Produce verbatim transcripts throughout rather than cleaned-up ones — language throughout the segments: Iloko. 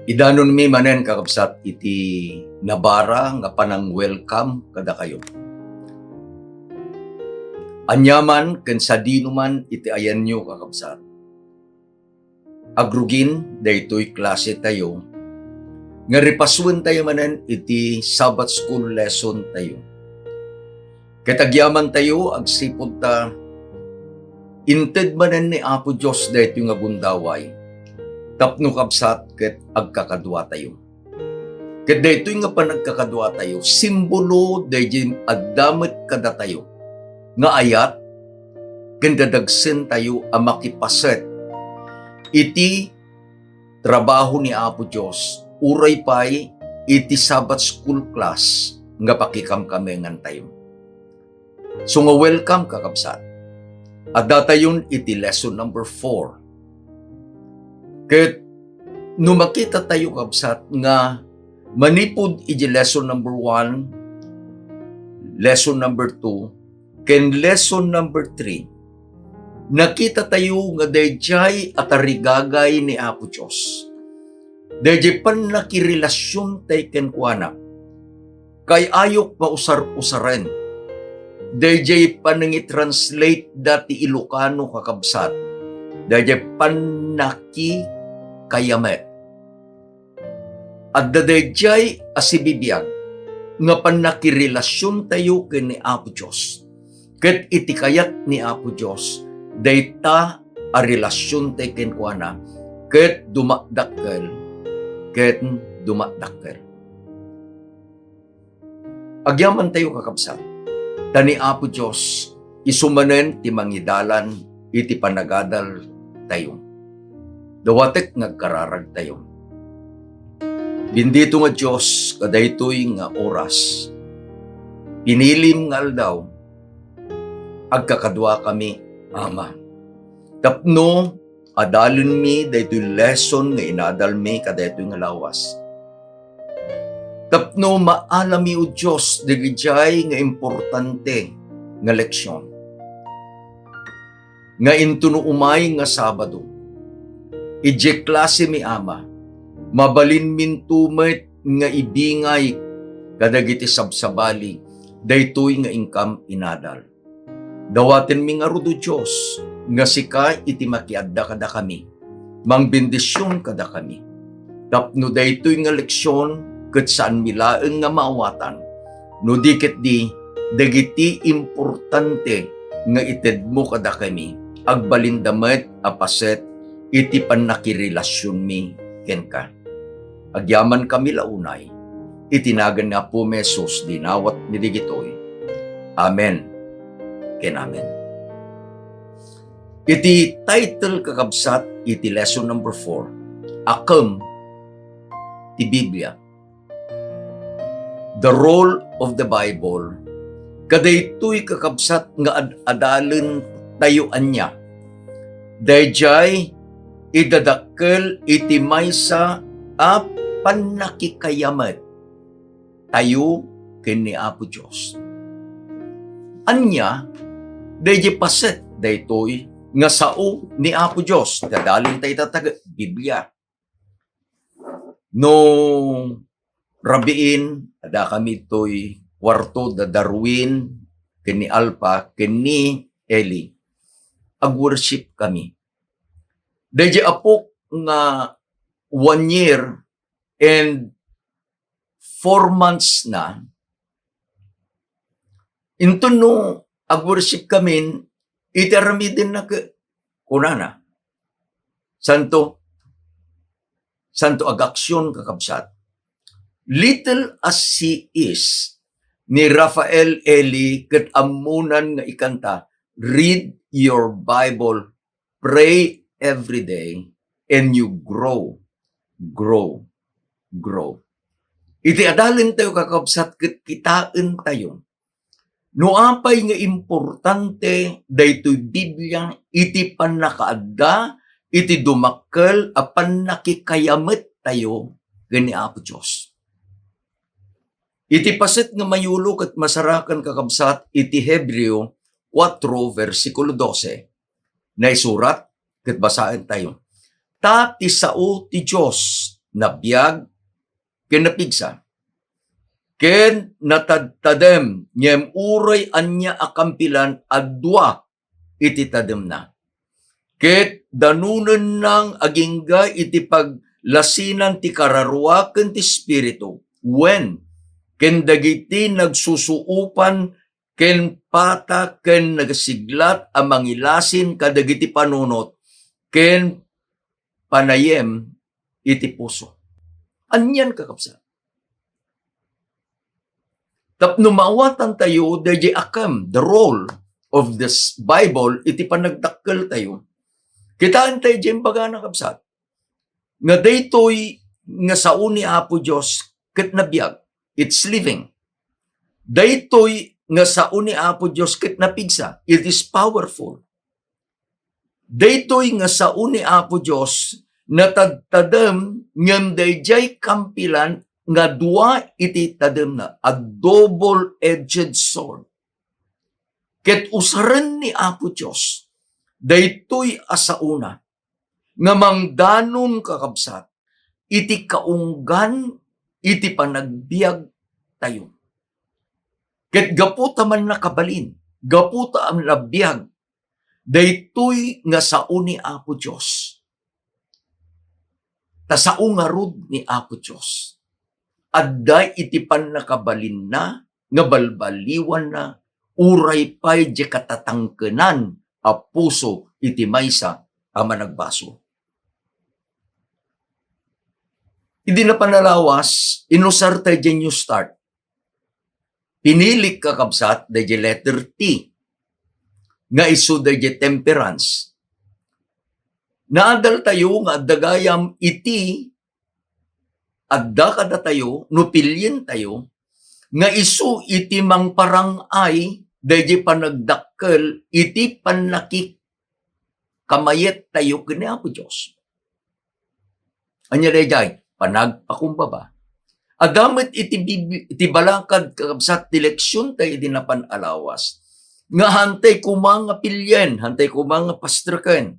Idanonmi manen, kakabsat, iti nabara nga panang-welcome kadakayo. Aniaman ken sadinoman iti ayanyo, kakabsat, agrugin daytoy klase tayo nga ripasuen tayo manen iti Sabbath School lesson tayo. Ket agyaman tayo agsipud ta inted manen ni Apo Dios daytoy nga gundaway tapno, kabsat, ket agkakadua tayo. Ket daytoy nga panagkakadua tayo, simbolo daydi adda met kadatayo nga ayat ken dadagsen tayo a makipaset iti trabaho ni Apo Dios, uray pay iti Sabbath School class nga pakikamkamengan tayo. So nga, welcome, kakabsat. Adda tayon iti lesson number four. Ket no makita tayo, kabsat, nga manipud iti lesson number one, lesson number two, ken lesson number three, nakita tayo nga daydiay a tarigagay ni Apo Dios. Daydiay pannakirelasion tay kenkuana. Kay ayok mausar-usaren. Daydiay panangitranslate da ti Ilocano, kakabsat. Daydiay pannakikayamet. Adda daydiay a sibibiag nga pannakirelasion tayo ken ni Apo Dios. Ket iti kayat ni Apo Dios, dayta a relasion tay kenkuana, ket dumadakkel, ket dumadakkel. Agyaman tayo, kakabsat, ta ni Apo Dios isu manen ti mangidalan iti panagadal tayo. Dawatek nga agkararag tayo. Bendito nga Dios, kadaytoy nga oras, pinilim nga aldaw, agkakaduakami, Ama, tapno adalenmi daytoy lesson nga inadalmi kadaytoy nga lawas. Tapno maalami, O Dios, dagijay nga importante nga leksion nga intono umay nga Sabado, idiay klasemi, Ama, mabalinminto met nga ibingay kadagiti sabsabali daytoy nga inkam inadal. Dawatenmi ngarud, O Dios, nga sika iti makiadda kadakami, mangbendision kadakami. Tapno daytoy nga leksion ket saanmi laeng nga maawatan, no di ketdi dagiti importante nga itedmo kadakami, agbalinda met a paset iti pannakirelasionmi kenka. Agyamankami la unay, iti nagan ni Apomi Jesus dinawatmi digitoy. Amen ken amen. Iti title, kakabsat, iti lesson number four, Akem ti Biblia. The role of the Bible. Kadaytoy, kakabsat, nga ad-adalen tayo ania. Daydiay idadakkel iti maysa a pannakikayamet tayo ken ni Apo Dios. Ania daydiay paset daytoy nga sao ni Apo Dios? Dadalen tayo ita ta Biblia. No rabiin, adda kami toy kuarto da Darwin, ken ni Alpha, ken ni Eli. Ag-worship kami. Daydiay apok nga one year and four months na, inton no ag-worship kamin, iti aramidenna ket kunana, santo, santo ag-aksyon, kakabsat. Little as He Is ni Rafael Eli ket ammonan nga ikanta, "Read your Bible, pray every day, and you grow, grow, grow." Iti adalen tayo, kakabsat, ket kitaen tayo no apay nga importante daytoy Biblia iti pannakaadda iti dumakkel a pannakikayamet tayo ken ni Apo Dios. Iti paset nga mayulo ket masarakan, kakabsat, iti Hebreo kuatro, bersikulo dose, naisurat ket basaen tayo, "Ta ti sao ti Dios nabiag, ken napigsa. Ken natadtadem, ngem uray ania a kampilan a dua iti tademna. Ket danonenna nga agingga iti paglasinan ti kararua ken ti Espiritu, wen, ken dagiti nagsusuopan ken pata ken nagsiglat a mangilasin kadagiti panunot ken panayem iti puso. Anian, kakabsat? Tapno maawatantayo daydiay akem, the role of this Bible iti panagdakkeltayo. Kitaentayo diay imbagana, kabsat, nga daytoy nga sao ni Apo Dios ket nabiag. It's living. Daytoy nga sao ni Apo Dios ket napigsa. It is powerful. Daytoy nga sao ni Apo Dios, natadtadem ngem daydiay kampilan nga dua iti tademna, a double-edged sword. Ket usaren ni Apo Dios daytoy a saona nga mangdanon, kakabsat, iti kaunggan iti panagbiagtayo. Ket gapu ta mannakabalin, gapu ta nabiag, daytoy nga sao ni Apo Dios. Ta sao ngarud ni Apo Dios. Adda iti pannakabalinna nga balbaliwanna uray pay diay katatangkenan a puso iti maysa a managbasol. Idi napan a lawas, inusartayo diay new start. Pinilik, kakabsat, daydiay letter T, nga isu daydiay temperance. Naadaltayo nga adda gayam iti adda kadatayo no pilientayo nga isu iti mangparang-ay daydiay panagdakkel iti pannakikamayettayo ken ni Apo Dios. Ania daydiay? Panagpakumbaba. Adda met iti Bib-, iti balakad, kakabsat, ti leksiontayo idi napan a lawas, nga hantay koma nga pilien, hantay koma nga pastreken.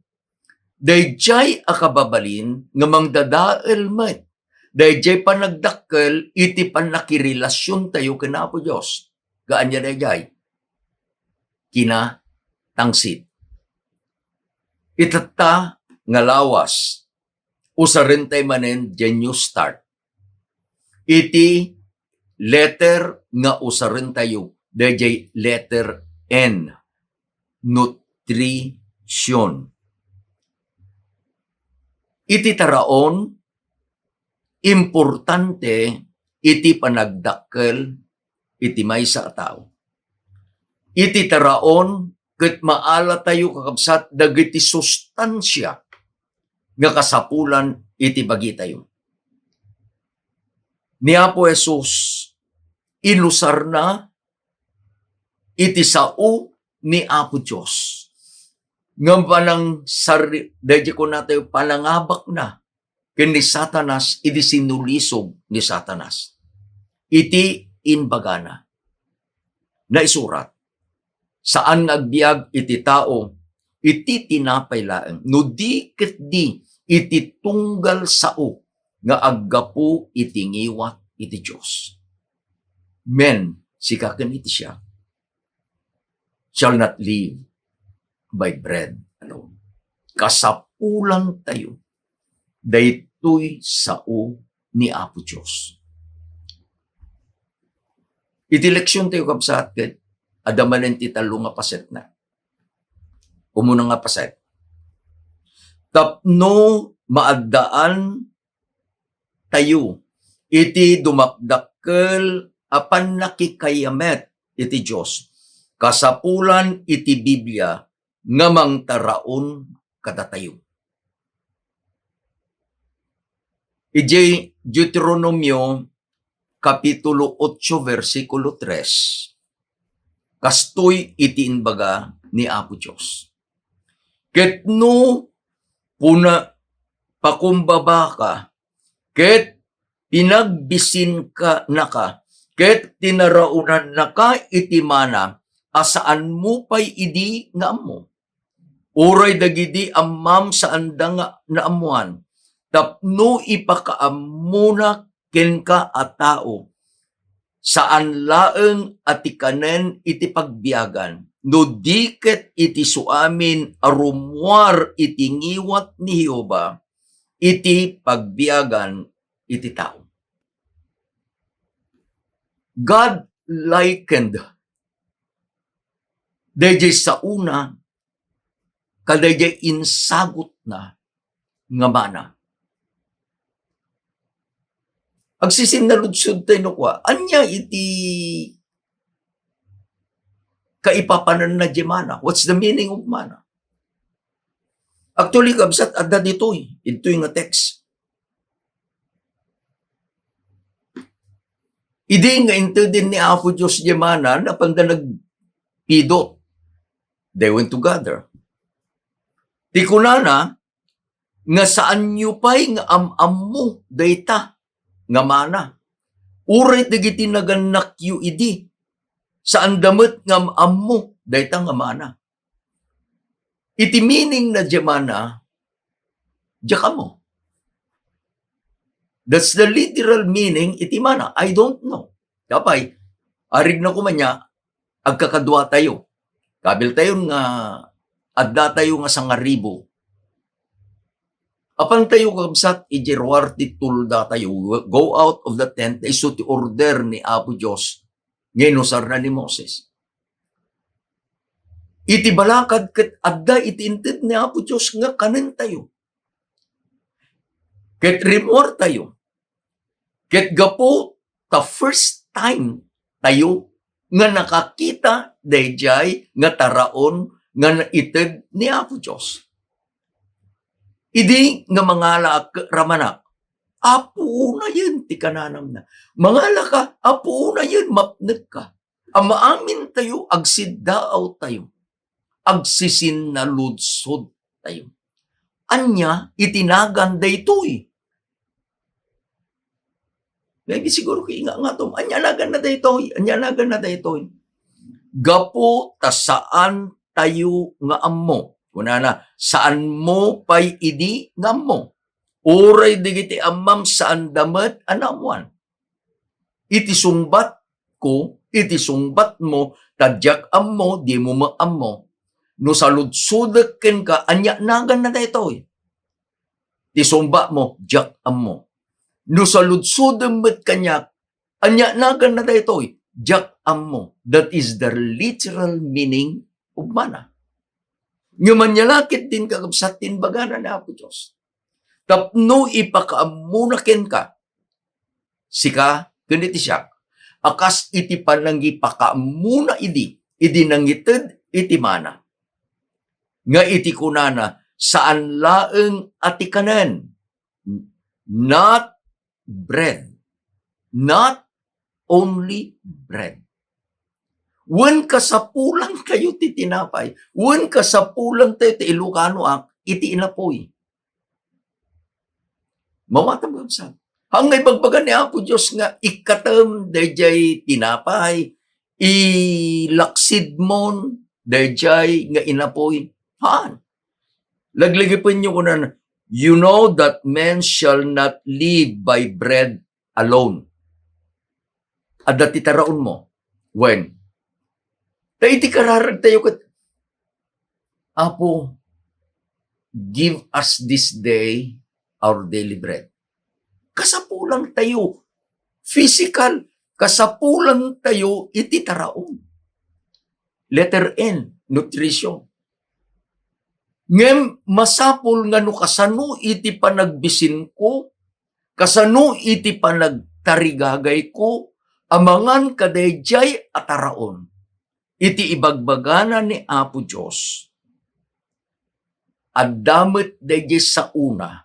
Daydiay a kababalin nga mangdadael met daydiay panagdakkel iti pannakirelasiontayo ken Apo Dios. Ania daydiay? Kinatangsit. Itatta nga lawas, usarentayo manen diay new start. Iti letter nga usarentayo, daydiay letter N, nutrition. Iti taraon, importante iti panagdakkel iti maysa a tao. Iti taraon, ket maalatayo, kakabsat, dagiti sustansia nga kasapulan iti bagitayo. Ni Apo Jesus, inusarna iti sao ni Apo Dios nga panang sarri-, daydi kunatayo, panangabakna ken ni Satanas idi sinulisog ni Satanas. Iti imbagana, naisurat, "Saan nga agbiag iti tao iti tinapay laeng, no di ketdi iti tunggal sao nga aggapu iti ngiwat iti Dios." Men, sika ken iti siak shall not live by bread alone. Kasapulantayo daytoy sao ni Apo Dios. Iti leksiontayo, kabsat, ket adda manen ti tallo nga pasetna. Umuna nga paset, tapno maaddaan tayo iti dumakdakkel a pannakikayamet iti Dios, kasapulan iti Biblia nga mangtaraon kadatayo. Idiay Deuteronomio Kapitulo otso, bersikulo tres, kastoy iti imbaga ni Apo Dios, "Ket no puna-, pakumbabaka, ket pinagbisinkanaka, ket tinaraonannaka iti mana a saanmo pay idi nga ammo, uray dagidi ammam saanda nga naammoan, tapno ipakaammona kenka a tao, saan laeng a ti kanen iti pagbiagan, no di ket iti suamin a rummuar iti ngiwat ni Jehovah iti pagbiagan iti tao. God likened dayjay saona kadayjay insagutna nga mana. Agsisinnaludsod tayo no kua, ania iti kaipapananna di mana? What's the meaning of mana? Actually, kabsat, adda ditoy, ditoy nga text. Idi nga intedin ni Apo Dios di mana, napanda nagpidot. They went together. Ti kunana, nga saanyo pay nga am-ammo dayta nga mana. Uray dagiti nagannakyo idi, saanda met nga am-ammo dayta nga mana. Iti meaning na di mana, diak ammo. That's the literal meaning iti mana. I don't know. Apay, arigna koma nia, agkakadua tayo. Kabil tayo nga, adda tayo nga sangaribu. Apan tayo, kabsat, iti ruar ti tulda tayo, go out of the tent, isu ti order ni Apo Dios nga inusarna ni Moses. Iti balakad ket adda iti inted ni Apo Dios nga kanen tayo. Ket rimmuar tayo. Ket gapu ta first time tayo nga nakakita daydiay nga taraon nga naited ni Apo Dios. Idi nga mangalaak ramanak, "Apo, unayen ti kananamna." Mangalaka, "Apo, unayen mapnekka." Amin tayo, agsiddaaw tayo. Agsisinnaludsod tayo. Ania iti nagan daytoy? Maybe siguro kainga nga to, ania nagan na daytoy? Ania nagan na daytoy? Gapu ta saan tayo nga ammo. Kunana, saan mo pay idi nga ammo. Uray dagiti ammam saan da met a naammoan. Iti sungbat ko, iti sungbat mo, ta diak ammo, di mo met ammo. No saludsodek kenka, ania nagan na daytoy? Ti sungbat mo, diak ammo. No saludsodem met kaniak, ania nagan na daytoy? Diak ammo. That is the literal meaning of mana. Ngem ania la ketdin, kakabsat, ti imbagana ni Apo Dios? Tapno ipakaammona kenka, sika ken iti siak, a kas iti panangipakaammona idi, idi nangited iti mana, nga iti kunana, saan laeng a ti kanen, not bread, not only bread. Wen kasapulan tayo ti tinapay, wen kasapulan tayo ti Ilocano ak iti inapuy. Mawatam, kabsat. Haan nga ibagbaga ni Apo Dios nga ikkatem daydiay tinapay, ilaksidmon daydiay nga inapuy. Haan. Laglagipenyo kunan, "You know that man shall not live by bread alone." Adda ti taraonmo. Wen. Ta iti kararag tayo ket, "Apo, give us this day our daily bread." Kasapulan tayo, physical, kasapulan tayo iti taraon. Letter N, nutrition. Ngem masapul nga no kasano iti panagbisinko, kasano iti panagtarigagayko, a mangan kadaydiay a taraon. Iti ibagbagana ni Apo Dios, adda met daydiay saona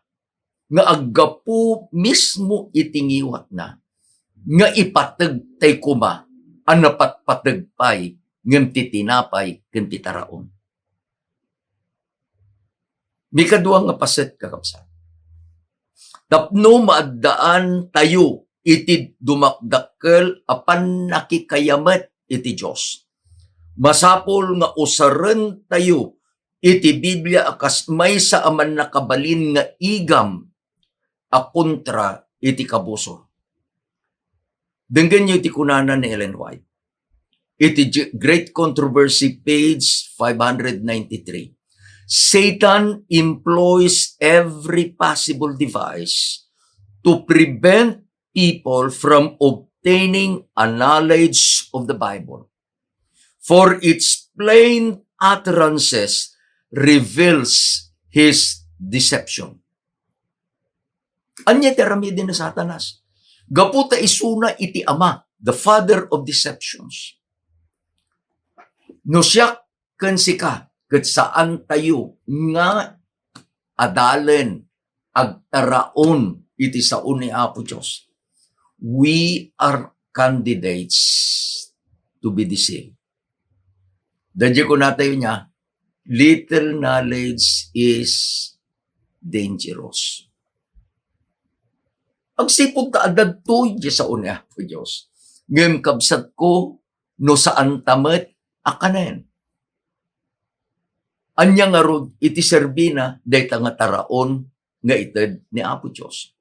nga aggapu mismo iti ngiwatna, nga ipateg tay koma a napatpateg pay ngem ti tinapay ken ti taraon. Mikadua nga paset, kakabsat, tapno maaddaan tayo iti dumakdakkel a pannakikayamet iti Dios, masapul nga usaren tayo iti Biblia a kas maysa a mannakabalin nga igam a kontra iti kabusor. Denggenyo ti kunana ni Ellen White. Iti G-, Great Controversy, page five hundred ninety-three, "Satan employs every possible device to prevent people from obtaining a knowledge of the Bible, for its plain utterances reveals his deception." Ania ti aramiden ni Satanas? Gapu ta isuna iti ama, the father of deceptions. No siak ken sika, ket saan tayo nga adalen, agtaraon iti sao ni Apo Dios, we are candidates to be deceived. Daydiay kunatayo nia, "Little knowledge is dangerous." Agsipud ta adda daytoy diay sao ni Apo Dios. Ngem kabsatko, no saan ta met a kanen, ania ngarud iti serbina dayta nga taraon nga ited ni Apo Dios?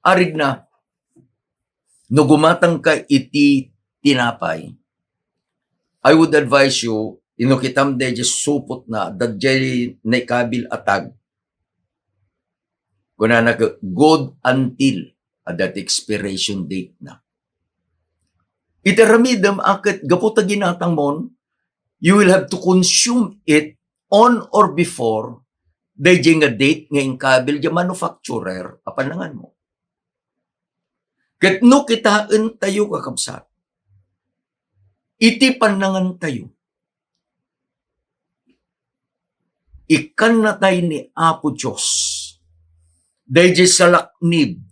Arigna, no gumatangka iti tinapay, I would advise you, ino kitam daydiay supotna, daydiay naikabil a tag, kunana, "Good until," adda ti expiration date na. Iti aramidem a ket gapu ta ginatangmon, you will have to consume it on or before daydiay nga date nga inkabil diay manufacturer a pannanganmo. Ket no kitaentayo, kakabsat, iti pannangantayo, ikkannatay ni Apo Dios daydiay salaknib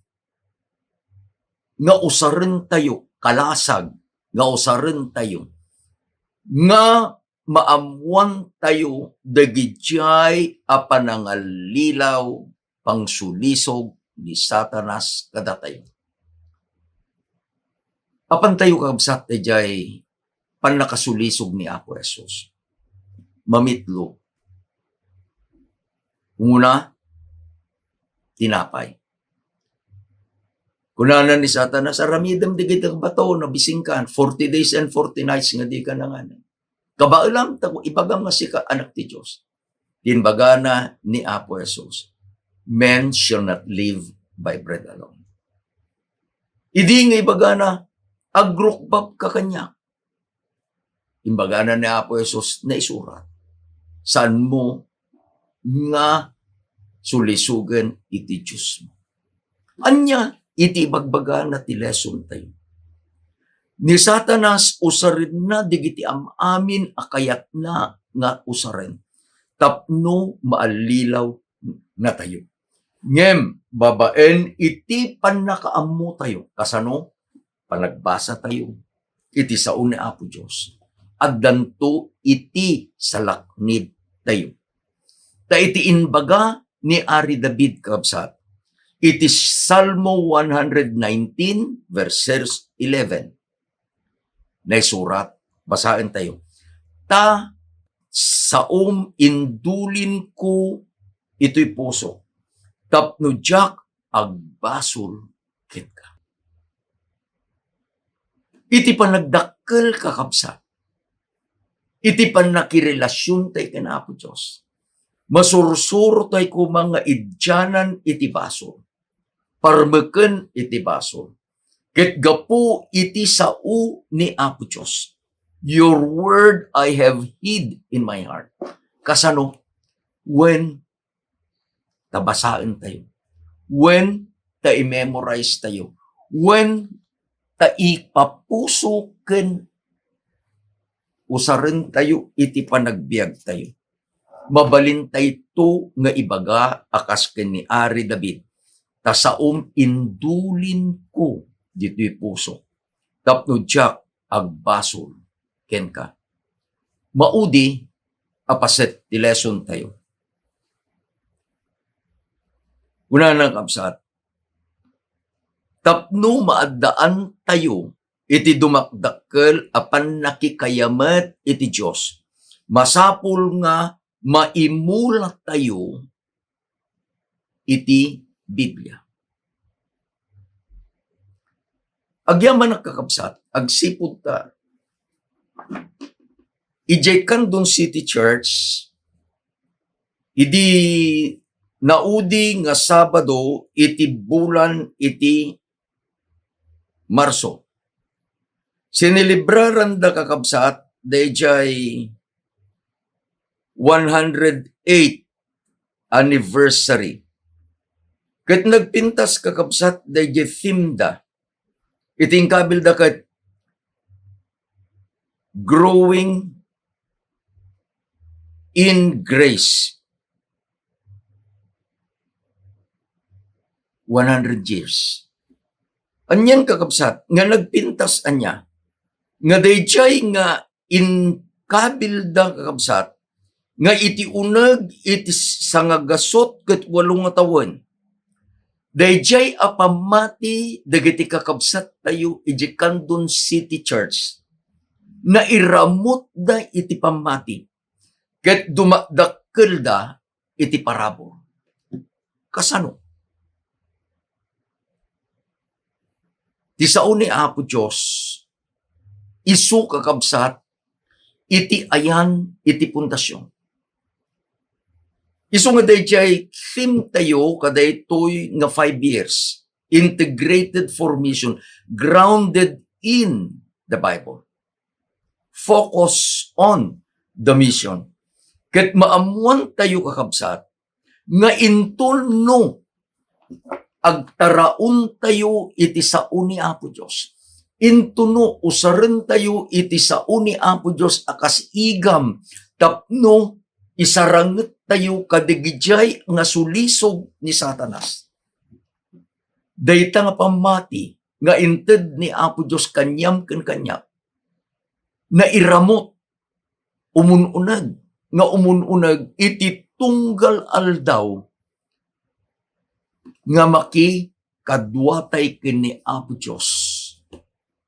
nga usarentayo, kalasag nga usarentayo, nga maammoantayo dagidiay a panangallilaw, pangsulisog ni Satanas kadatayo. Apantayo, kakabsat, daydiay pannakasulisog ni Apo Jesus. Mamitlo. Umuna, tinapay. Kunana ni Satanas, "Aramidem dagiti bato, nabisingkan, forty days and forty nights nga dika nanganen. Kabaelam, ta ibagam nga sika Anak ti Dios." Imbagana ni Apo Jesus, "Men shall not live by bread alone." Idi nga ibagana, "Agrukbabka kaniak." Imbagana ni Apo Jesus, "Naisurat, 'Saanmo nga sulisogen iti Diosmo.'" Ania iti ibagbagana ti lesson tayo? Ni Satanas, usarenna dagiti am-amin a kayatna nga usaren tapno maallilaw natayo. Ngem babaen iti pannakaammo tayo, kasano? Panagbasa tayo iti sao ni Apo Dios. Addanto iti salaknib tayo. Ta iti imbaga ni Ari David, kabsat, iti Salmo one hundred nineteen, verses eleven, naisurat, basaen tayo, "Ta saom indulinko itoy puso, tapno diak agbasol kenka." Iti panagdakkel, kakabsat, iti pannakirelasion tay ken Apo Dios, masursuro tay koma nga idianan iti basol, parmeken iti basol, ket gapu iti sao ni Apo Dios, "Your word I have hid in my heart." Kasano? Wen ta basaen tayo. Wen ta i-memorize tayo. Wen ta ipapuso ken usaren tayo iti panagbiag tayo. Mabalin tayto nga ibaga a kas ken ni Ari David, "Ta saom indulinko ditoy puso, tapno diak agbasol kenka." Maudi a paset ti lesson tayo. Kunana, kabsat, tapno maaddaan tayo iti dumakdakkel a pannakikayamet iti Dios, masapul nga maimula tayo iti Biblia. Agyamanak, kakabsat, agsipud ta idiay Candon City Church, idi naudi nga Sabado iti bulan iti Marso, sinelebraranda, kakabsat, daydiay one hundred eight anniversary. Ket nagpintas, kakabsat, daydiay theme da. Iti inkabilda ket Growing in Grace. One hundred years. Anian, kakabsat, nga nagpintas ania? Nga daydiay nga inkabilda, kakabsat, nga iti uneg iti sangagasut ket walo nga tawen, daydiay a pammati dagiti kakabsattayo iti Candon City Church, nairamutda iti pammati ket dumadakkelda iti parabur. Kasano? Ti sao ni Apo Dios, isu, kakabsat, iti ayan iti pundasion. Isu nga daydiay theme tayo kadaytoy nga five years, integrated for mission, grounded in the Bible. Focus on the mission. Ket maammuan tayo, kakabsat, nga inton no agtaraon tayo iti sao ni Apo Dios, inton no usaren tayo iti sao ni Apo Dios a kas igam tapno isaranget tayo kadagidiay nga sulisog ni Satanas. Dayta nga pammati nga inted ni Apo Dios kaniam ken kaniak, nairamut, umun-uneg, nga umun-uneg iti tunggal aldaw nga makikaduatay ken ni Apo Dios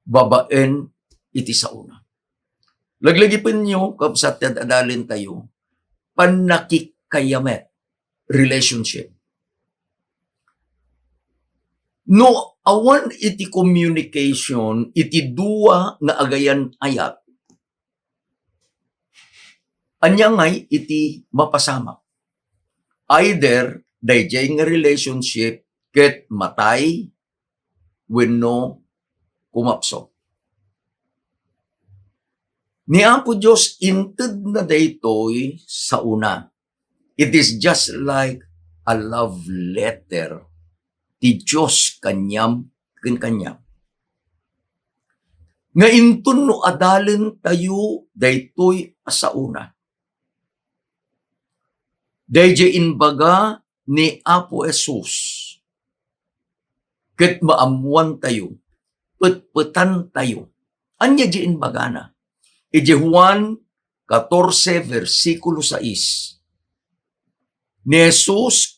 babaen iti saona. Laglagipenyo, kabsat, ti ad-adalen tayo, pannakikayamet, relationship. No awan iti communication iti dua nga agayan-ayat, ania ngay iti mapasamak? Either daydiay nga relationship ket matay wenno kumapsut. Ni Apo Dios, intedna daytoy saona. It is just like a love letter ti Dios kaniam ken kaniak. Nga inton no adalen tayo daytoy a saona, daydiay imbaga ni Apo Jesus, ket maammuan tayo, petpetan tayo. Ania di imbagana? Iti Juan katorse, bersikulo sais, ni Jesus,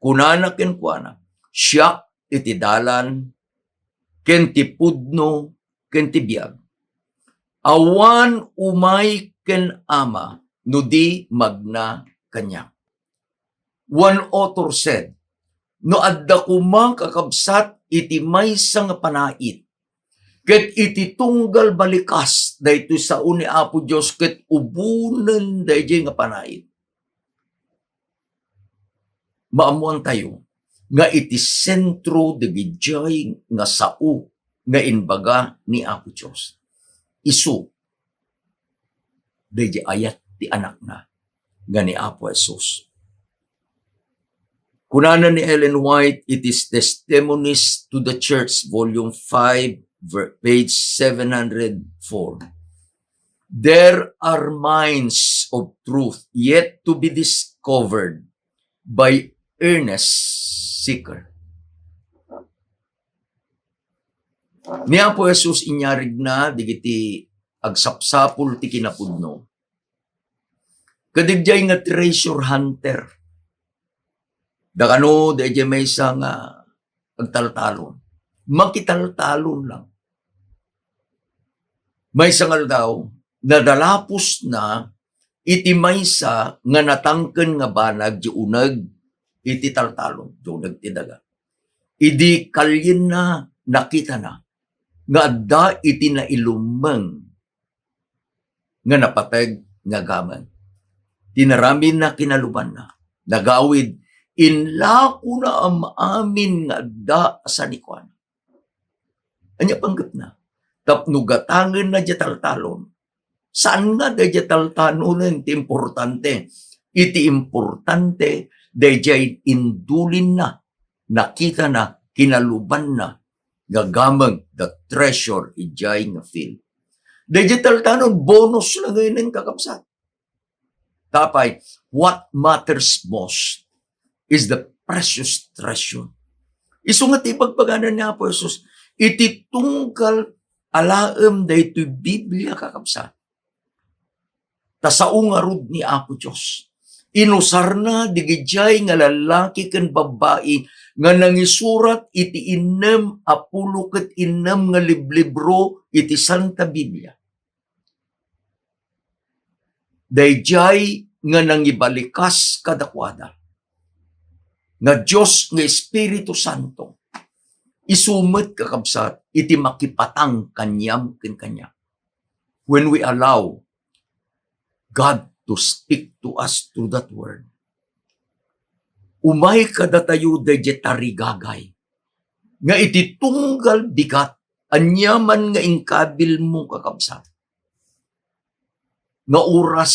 kunana kenkuana, "Siak iti dalan, ken ti pudno, ken ti biag. Awan umay ken Ama no di magna kaniak." One author said, "No adda koma, kakabsat, iti maysa nga panaid, ket iti tunggal balikas daytoy sao ni Apo Dios ket ubonen daydiay nga panaid." Maammuan tayo nga iti sentro dagiti nga sao nga imbaga ni Apo Dios, isu daydi ayat ti Anakna nga ni Apo Jesus. Kunana ni Ellen White, it is Testimonies to the Church, Volume five, ver-, page seven hundred four. "There are mines of truth yet to be discovered by earnest seeker." Ni Apo Jesus inyarigna digiti agsapsapul ti kinapudno. Kadigdiay nga treasure hunter. Da kano, daydiay maysa nga agtaltalon. Makitaltalon lang. Maysa nga aldaw, nadalapusna iti maysa nga natangken nga banag di uneg iti taltalon, dunag ti daga. Idi kalienna, nakitana nga adda iti nailummeng nga napateg nga gameng. Tinaraminna kinalubanna. Nagawid, inlakona am-amin nga adda a sanikuana. Ania panggepna? Tapno gatangenna diay taltalon. Saan nga daydiay taltalonen ti importante? Iti importante, daydiay indulinna, nakitana, kinalubanna, nga gameng, the treasure, idiay nga field. Daydiay taltalon, bonus laengen, kakabsat. Apay, what matters most is the precious treasure. Isu nga ti ibagbagana ni Apo Jesus, iti tunggal alaem daytoy Biblia, kakabsat. Ta sao ngarud ni Apo Dios. Inusarna digidiay nga lallaki ken babbai nga nangisurat iti innem a pulo ket innem nga liblibro iti Santa Biblia. Daydiay nga nangibalikas kadakuada nga Dios nga Espiritu Santo, isu met, kakabsat, iti makipatang kaniam ken kaniak. When we allow God to speak to us through that word, umay kadatayo daydiay tarigagay nga iti tunggal bigat, aniaman nga inkabilmo, kakabsat, nga oras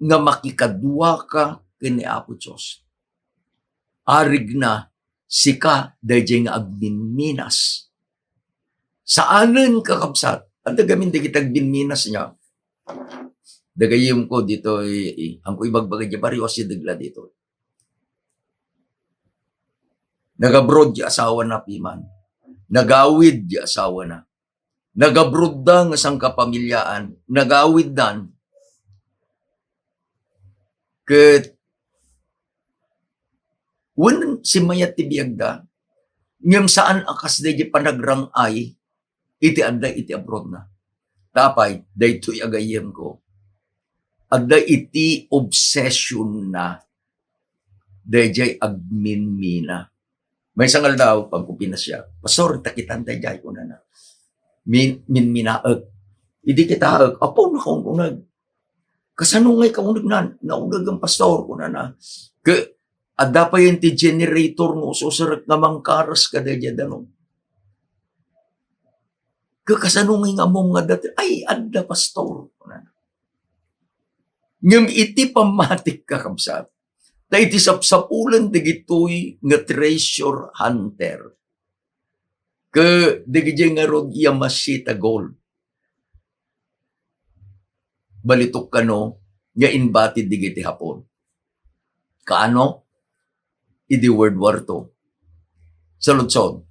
nga makikaduaka ken ni Apo Dios. Arigna, sika daydiay nga agminminas. Saanen, kakabsat, adda gamin dagiti agminminas nga. Dagayem ko ditoy, i-, angko ibagbaga diay barrio, asideg la ditoy. Nag-abroad diay asawana, piman. Nagawid diay asawana. Nag-abroad da nga sangkapamiliaan, nagawiddan. Ket wen simmayat ti biagda, ngem saan a kas daydiay panagrang-ay iti adda iti abroadna. Apay, daytoy a gayyemko. Adda iti obsession na daydiay agminmina. Maysa nga aldaw, pagkupina siya, "Pastor, ta kitan daydiay," kunana. "Min-, minminaek." Idi kitaek, "Apo, nakauneg. Kasano ngay kauneg na? Nauneg ang pastor," kunana. Ke, adda pay ti generator nga ususerek nga mangkaras kadaydiay danum. "Ke, kasano ngay nga ammom nga dati?" "Ay, adda, pastor," kunana. Ngem iti pammatik, kakabsat, ta iti sapsapulen dagitoy nga treasure hunter, ke dagiti ngarud Yamashita Gold, balitok kano nga inbati dagiti Hapon. Kaano? Idi World War Two. Saludsod.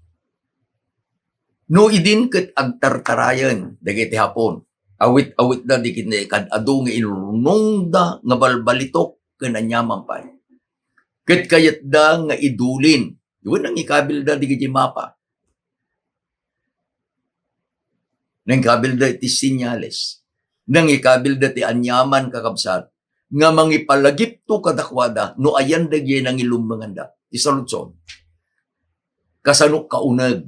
No idin ket agtartarayen dagiti Hapon, awit-awitda dagiti kad-adu nga inurnongda nga balbalitok ken aniaman pay. Ket kayatda nga idulin, wen nangikabilda dagiti mapa. Nangikabilda iti senyales. Nangikabilda ti aniaman, kakabsat, nga mangipalagipto kadakuada no ayan dagiti nangilummenganda. Ti saludsod. Kasano kauneg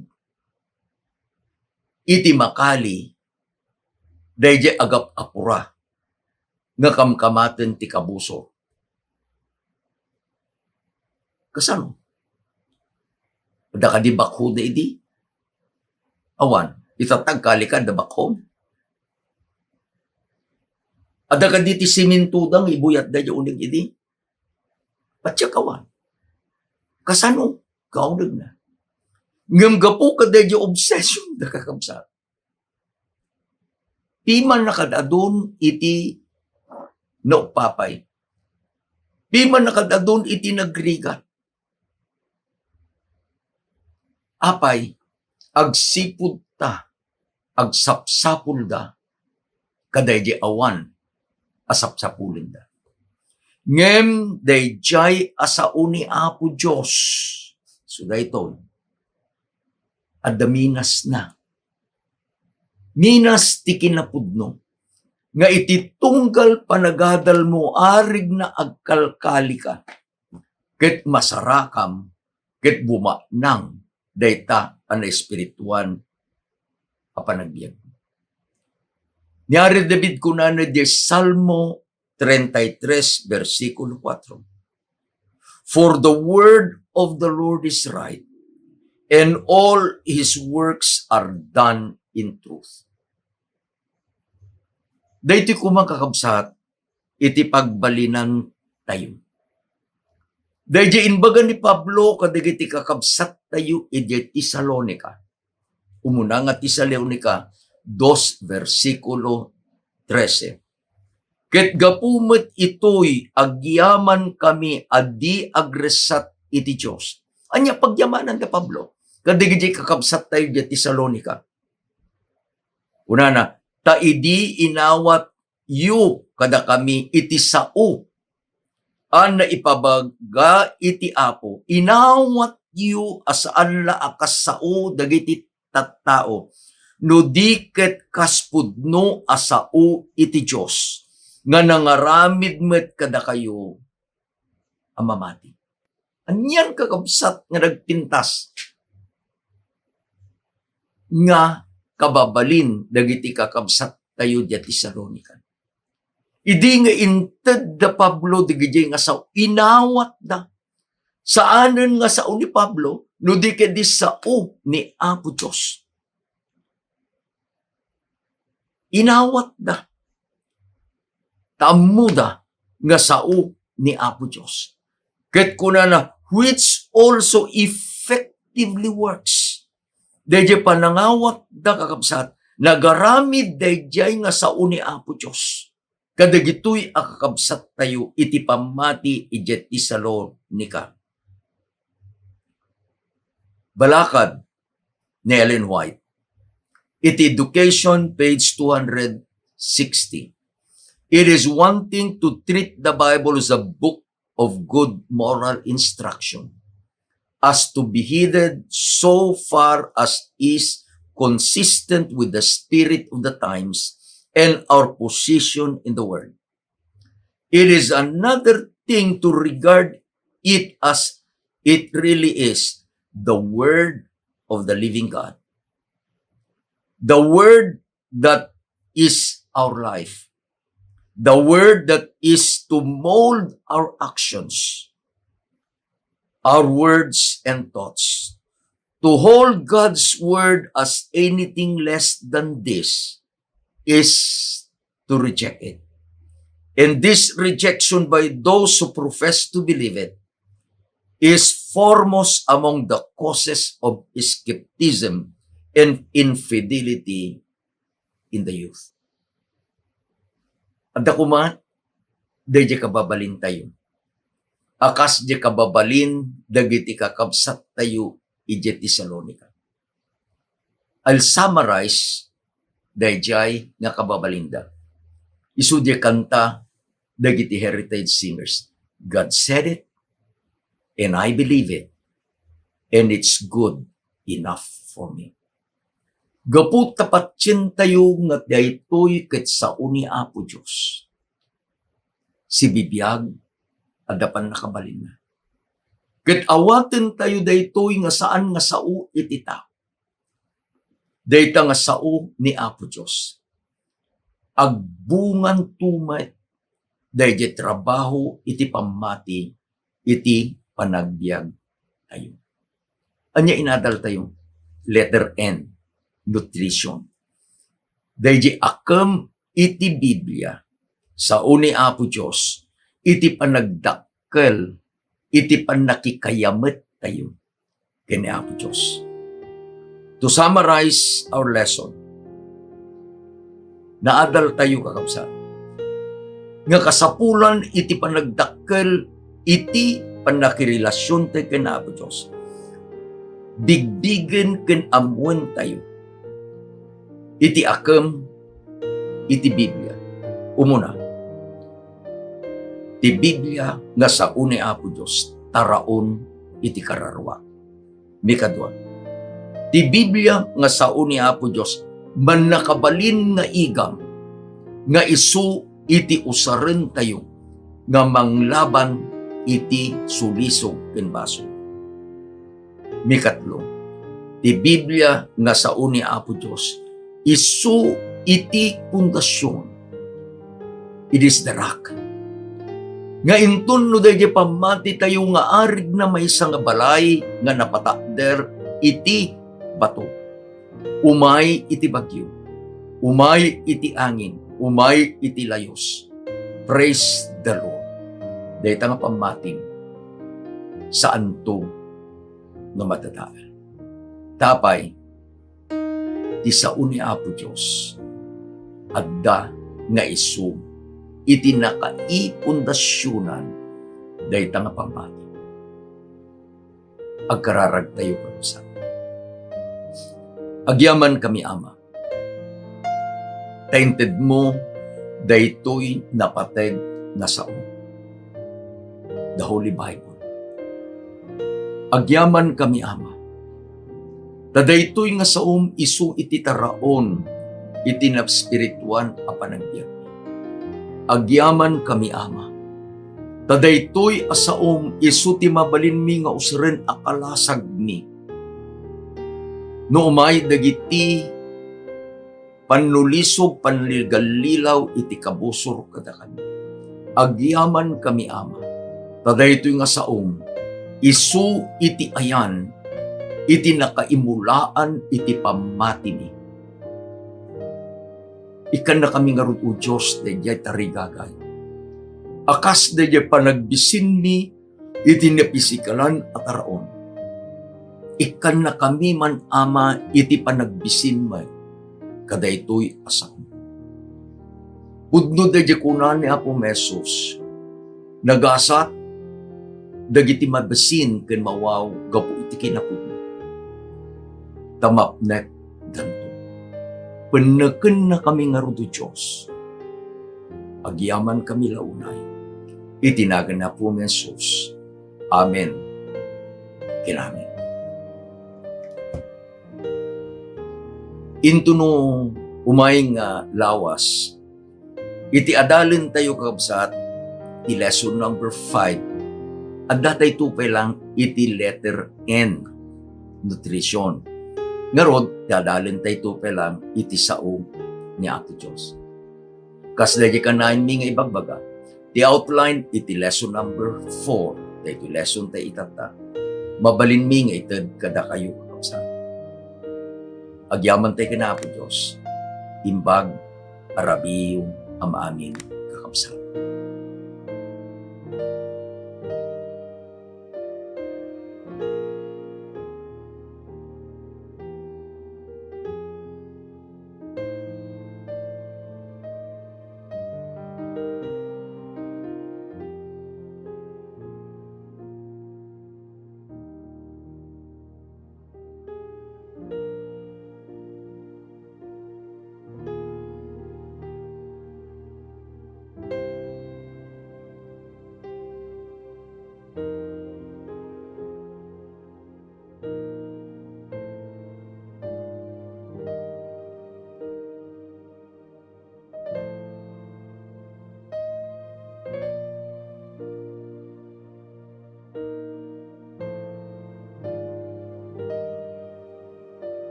iti makali daydiay agap-apura nga kamkamaten ti kabusor. Kasano? Adda kadi backhoe da idi? Awan. Ita ta agkali ka, adda backhoe? Adda kadi ti siminto da nga ibuyat daydiay uneg idi? Patiek awan. Kasano? Kauneg na. Ngem gapu kadaydiay obsession da, kakabsat. Piman nakad-adun iti naupapay. Piman nakad-adun iti nagrigat. Apay, agsipud ta, agsapsapulda kadaydiay awan a sapsapulenda. Ngem daydiay a sao ni Apo Dios, so daytoy, adda minasna. Minas ti kinapudno nga iti tunggal panagadalmo, arigna, agkalkalika, ket masarakam, ket bumaknang dayta a naespirituan a panagbiag. Ni Ari David kunana diay Salmo treinta y tres, bersikulo kuatro, "For the word of the Lord is right, and all his works are done in truth." Daytoy koma, kakabsat, iti pagbalinantayo. Daydiay imbaga ni Pablo kadagiti kakabsattayo idiay Tesalonica. Umuna nga Tesalonica dos, bersikulo trese. "Ket gapu met itoy, agyamankami a di agressat iti Dios." Ania pagyamanan da Pablo kadagiti kakabsattayo idiay Tesalonica? Kunana, "Ta idi inawatyo kadakami iti sao a naipabaga iti Apo, inawatyo a saan la a kas sao dagiti tattao, no di ket kas pudno a sao iti Dios, nga nangaramid met kadakayo a mamati." Anian, kakabsat, nga nagpintas nga kababalin dagiti kakabsattayo diay Tesalonica? Idi nga inted da Pablo dagiti nga sao, inawatda. Saanen nga sao ni Pablo, no di ket di sao ni Apo Dios. Inawatda. Ta ammoda nga sao ni Apo Dios. Ket kunana, "Which also effectively works." Daydiay panangawatda, kakabsat, nagaramid daydiay nga sao ni Apo Dios kadagitoy a kakabsattayo iti pammati idiay Tesalonica. Balakad ni Ellen White iti Education, page two hundred sixty. "It is one thing to treat the Bible as a book of good moral instruction, as to be heeded so far as is consistent with the spirit of the times and our position in the world. It is another thing to regard it as it really is, the word of the living God. The word that is our life. The word that is to mold our actions, our words and thoughts. To hold God's word as anything less than this is to reject it. And this rejection by those who profess to believe it is foremost among the causes of skepticism and infidelity in the youth." Adda koma daydiay kababalintayo a kas diay kababalin dagiti kakabsattayo idiay Tesalonica. I'll summarize daydiay nga kababalinda. Isu diay kanta dagiti Heritage Singers, "God said it, and I believe it, and it's good enough for me." Gapu ta patientayo nga daytoy ket sao ni Apo Dios, sibibiag, adda pannakabalinna. Ket awatentayo daytoy nga saan nga sao iti tao. Dayta nga sao ni Apo Dios. Agbunganto met daydiay trabaho iti pammati iti panagbiagtayo. Ania inadaltayo? Letter N, nutrition. Daydiay akem iti Biblia, sao ni Apo Dios iti panagdakkel iti pannakikayamettayo ken ni Apo Dios. To summarize our lesson, naadaltayo, kakabsat, nga kasapulan iti panagdakkel iti pannakirelasiontayo ken Apo Dios, bigbigen ken ammoentayo iti akem iti Biblia. Umuna, ti Biblia nga sao ni Apo Dios, taraon iti kararua. Mikadua, ti Biblia nga sao ni Apo Dios, mannakabalin nga igam nga isu iti usarentayo nga manglaban iti sulisog ken basol. Mikatlo, ti Biblia nga sao ni Apo Dios, isu iti pundasion. It is the rock. Nga inton no daydi pammatitayo nga arigna maysa nga balay nga napatakder iti bato, umay iti bagyo, umay iti angin, umay iti layus. Praise the Lord. Dayta nga pammatim, saanto nga madadael. Tapay, ti sao ni Apo Dios, adda nga isu iti nakaipundasionan dayta nga pammatim. Agkararagtayo, kakabsat. Agyamankami, Ama, ta intedmo daytoy napateg nga sao, the Holy Bible. Agyamankami, Ama, ta daytoy nga saom isu iti taraon iti naespirituan a panagbiag. Agyamankami, Ama, ta daytoy a saom isu ti mabalinmi nga usaren a kalasagmi no umay dagiti pannulisog, panligallilaw iti kabusor kadakami. Agyamankami, Ama, ta daytoy nga saom isu iti ayan iti nakaimulaan iti pammatimi. Ikkannakami ngarud, O Dios, daydiay tarigagay a kas daydiay panagbisinmi iti napisikalan a taraon. Ikkannakami man, Ama, iti panagbisinmi kadaytoy a sao. Pudno daydiay kuna ni Apo Jesus, nagasat dagiti mabisin ken mawaw gapu iti kinapudno. Ta mapnekdanto. Pennekennakami ngarud, O Dios. Agyamankami la unay. Iti nagan ni Apo Jesus. Amen ken amen. Into no umay nga lawas, iti adalentayo, kakabsat, ti lesson number five, addatayto pay lang iti letter N, nutrition. Ngarud, ti adalentayto pay lang iti sao ni Apo Dios. Kas daydi kanayon mi nga ibagbaga, ti outline iti lesson number four, daytoy lesson tay itatta, mabalinmi nga ited kadakayo, kakabsat. Agyamantay ken Apo Dios, imbag a rabiiyo a maamin, kakabsat.